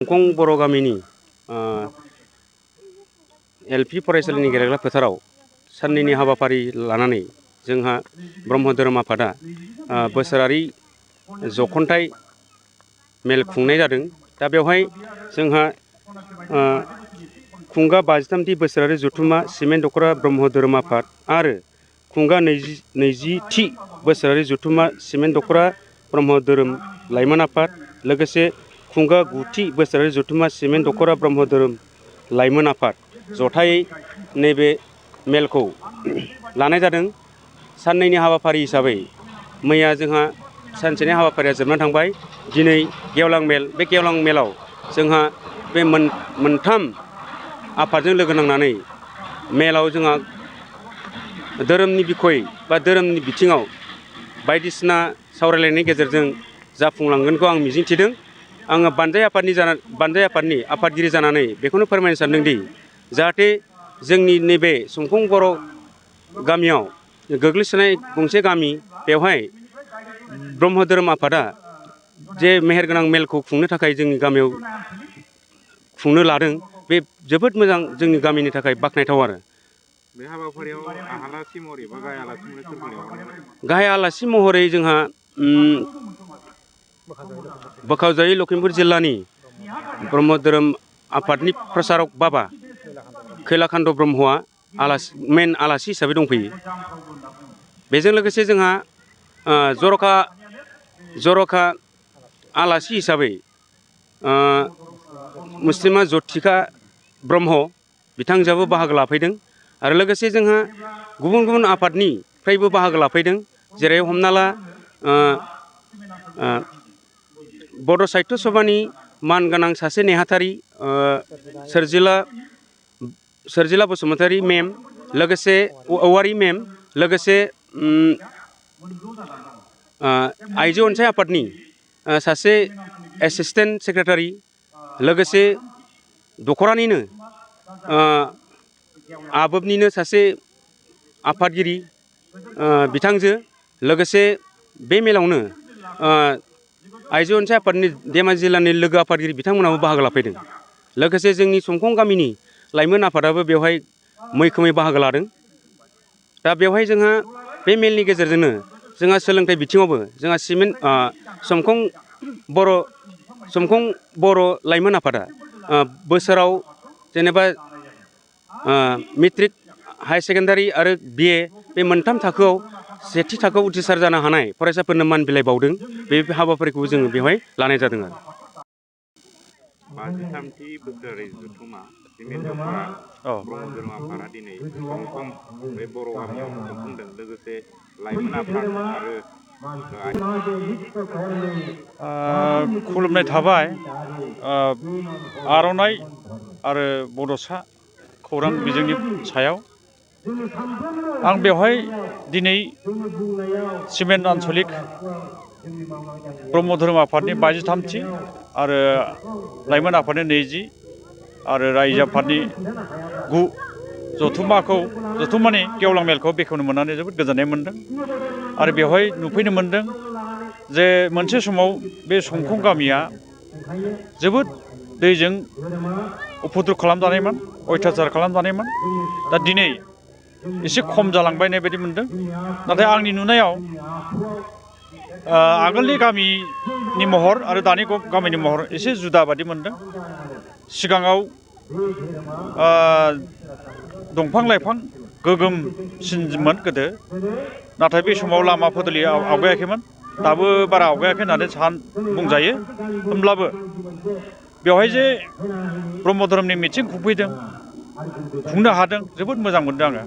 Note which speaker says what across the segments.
Speaker 1: संखं बर' गामिनि एलपि फरायसालिनि गेलेग्रा फोथाराव साननैनि हाबाफारि लानानै जोंहा ब्रह्म धोरोम आफादा बोसोरारि जखनथाइ मेल खुंनाय जादों। दा बेवहाय जोंहा खुंगा 53थि बोसोरारि जथुम्मा सिमेन्ट दख'रा ब्रह्म धोरोम आफाद आरो खुंगा 20थि बोसोरारि जथुम्मा सिमेन्ट दख'रा ब्रह्म धोरोम लाइमोन आफाद लोगोसे खुंगा 9थि बोसोरारि जथुम्मा सिमेन्ट दख'रा ब्रह्म धोरोम लाइमोन आफाद जथायै नैबे मेलखौ लानाय जादों। साननैनि हाबाफारि हिसाबै मैया जोंहा सानसेनि हाबाफारिया जोबनानै थांबाय। दिनै गेवलां मेल, बे गेवलां मेलाव जोंहा बे मोनथाम आफादजों लोगो नांनानै मेलाव जोंहा धोरोमनि बिखय बा धोरोमनि बिथिङाव बायदिसिना सावरायलायनायनि गेजेरजों जाफुंलांगोनखौ आं मिजिंथिदों। आङो बानजाय आफादनि आफादगिरि जानानै बेखौनो फोरमायनो सानदोंदि जाहाथे जोंनि नैबे संखं बर' गामियाव गोग्लैसोनाय गंसे गामि, बेवहाय ब्रह्म धोरोम आफादा जे मेहेरगोनां मेलखौ खुंनो थाखाय जोंनि गामियाव खुंनो लादों, बे जोबोद मोजां, जोंनि गामिनि थाखाय बाख्नायथाव आरो।
Speaker 2: बे हाबाफारियाव आलासि महरै बा गाहाय आलासि महरै सोरखौ लेंहरनाय?
Speaker 1: गाहाय आलासि महरै जोंहा बोखावजायै लखिमपुर जिल्लानि ब्रह्म धोरोम आफादनि प्रसारक बाबा खैलाखान्द ब्रह्मआ मेन आलासि हिसाबै दंफैयो। बेजों लोगोसे जोंहा जर'खा आलासि हिसाबै मुस्लिमा जथिखा ब्रह्म बिथांजोआबो बाहागो लाफैदों आरो लोगोसे जोंहा गुबुन गुबुन आफादनिफ्रायबो बाहागो लाफैदों। जेरै हमना ला बड' साहित्य सभानि मानगोनां सासे नेहाथारि सोरजिला बसुमतारी मेम, लोगोसे औवारि मेम, लोगोसे आइजो अनसाय आफादनि सासे एसिस्टेन्ट सेक्रेटारि, लोगोसे दख'रानिनो आबोबनिनो सासे आफादगिरि बिथांजो, लोगोसे बे मेलावनो आइजो अनसाय आफादनि धेमाजि जिल्लानि लोगो आफादगिरि बिथांमोनाबो बाहागो लाफैदों। लोगोसे जोंनि संखं गामिनि लाइमोन आफादाबो बेवहाय मैखोमै बाहागो लादों। दा बेवहाय जोंहा बे मेलनि गेजेरजोंनो जोंहा सोलोंथाइ बिथिङावबो जोंहा समखं बर' लाइमोन आफादा बोसोराव जेनेबा मेट्रिक, हायार सेकेन्डारि आरो BA बे मोनथाम थाखोआव सेथि थाखोआव उथ्रिसार जानो हानाय फरायसाफोरनो मान बिलाइ बावदों। बे हाबाफारिखौ जोङो बेवहाय लानाय जादों आरो।
Speaker 2: 53थि बोसोरारि जथुम्मा सिमेन्ट दख'रा ब्रह्म धोरोम आफादा दिनै संखं बे बर' गामियाव खुंफुंदों। लोगोसे लाइमोन आफाद आरो
Speaker 3: खुलुमनाय थाबाय। आर'नाइ आरो बड'सा खौरां बिजोंनि सायाव आं बेवहाय दिनै सिमेन्ट आन्सलिक ब्रह्म धोरोम आफादनि 53थि आरो लाइमोन आफादनि 20 आरो रायजो आफादनि 9 जथुम्मानि गेवलां मेलखौ बेखेवनो मोननानै जोबोद गोजोननाय मोन्दों। आरो बेवहाय नुफैनो मोन्दों जे मोनसे समाव बे संखं गामिया जोबोद दैजों उपद्रब खालामजानायमोन, अयथासार खालामजानायमोन। दा दिनै एसे खम जालांबायनाय बायदि मोन्दों। नाथाय आंनि नुनायाव आगोलनि गामिनि महर आरो दानि गामिनि महर एसे जुदा बादि मोन्दों। सिगाङाव दंफां लाइफां गोगोमसिनमोन गोदो, नाथाय बे समाव लामा फदलि आवगायाखैमोन, दाबो बारा आवगायाखै होननानै बुंजायो। होमब्लाबो बेवहाय जे ब्रह्म धोरोमनि मिथिं खुंनो हादों, जोबोद मोजां मोनदों आङो।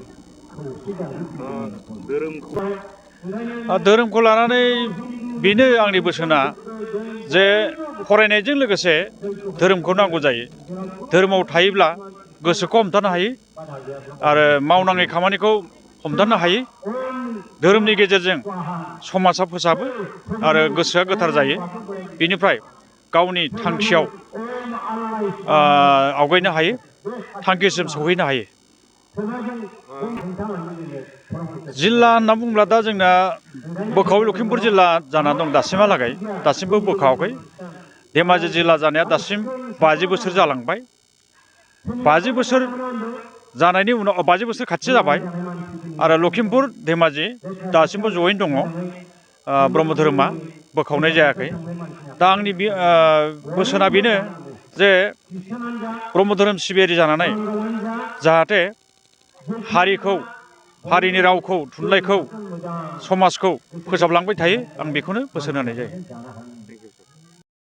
Speaker 3: धोरोमखौ लानानै बेनो आंनि बोसोना जे फरायनायजों लोगोसे धोरोमखौ नांगौ जायो। धोरोमाव थायोब्ला गोसोखौ हमथानो हायो आरो मावनाङै खामानिखौ हमथानो हायो। धोरोमनि गेजेरजों समाजा फोसाबो आरो गोसोआ गोथार जायो। बेनिफ्राय गावनि थांखियाव आवगायनो हायो, थांखिसिम सौहैनो हायो। जिल्ला होनना बुङोब्ला दा जोंना बोखाव लखिमपुर जिल्ला जाना दं दासिमबो बोखावाखै। धेमाजि जिल्ला जानाया दासिम 50 बोसोर जालांबाय। 50 बोसोर जानायनि उनाव 50 बोसोर खाथि जाबाय आरो लखिमपुर धेमाजि दासिमबो जयैनो दङ। ब्रह्म धोरोमा बोखावनाय जायाखै। दा आंनि बोसोना बेनो जे ब्रह्म धोरोम सिबियारि जानानै जाहाथे हारिखौ, हारिनि रावखौ, थुनलाइखौ, समाजखौ फोसाबलांबाय थायो, आं बेखौनो बोसोन होनाय जायो।